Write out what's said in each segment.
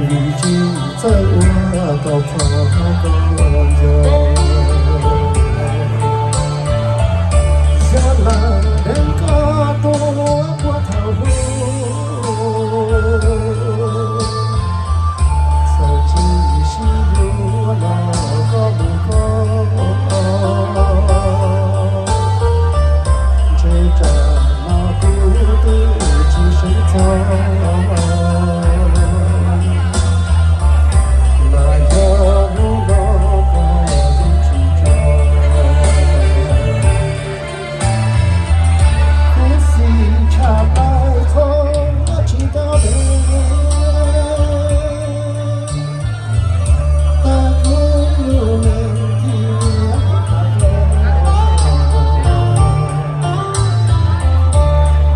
Vim tsis txawj ua tau qhov koj nco, yog lam deev koj tuaj puag thaum ub, txawm tsis sib yuav los koj mus koj, ntshe tsam no kuv twb tsis sawv txog. Mas yog hnub no koj yeej tsis tso, khuv xim tshaj plaws qhov tsis tau deev. Tag kub lub neej thiab mus tham dab,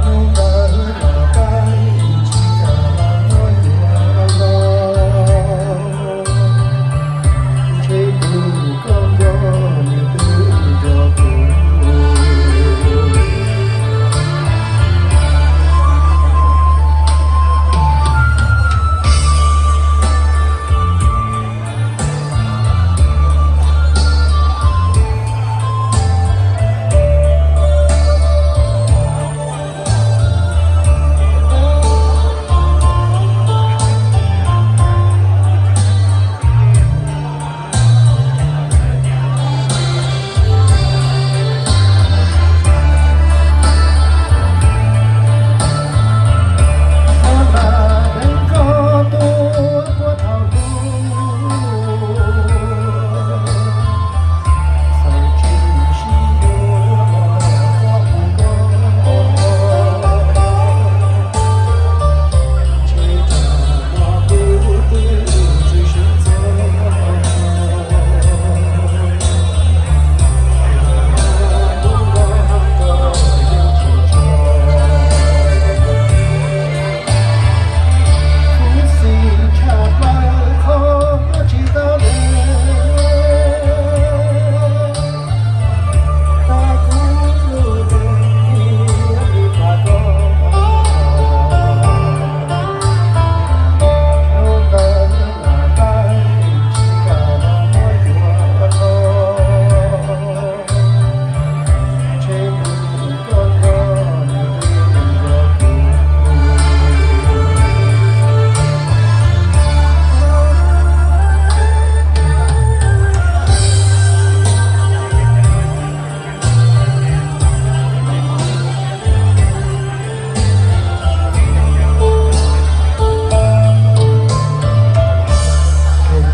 hnub ntawd los koj tsis kam los muab yuav los, ntshe tus koj nco nws twb nco kuv.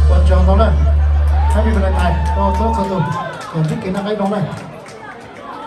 Ua tsaug ntau na, happy Valentine rau txhua txhua tus, koom txij kev noj qab nyob zoo na.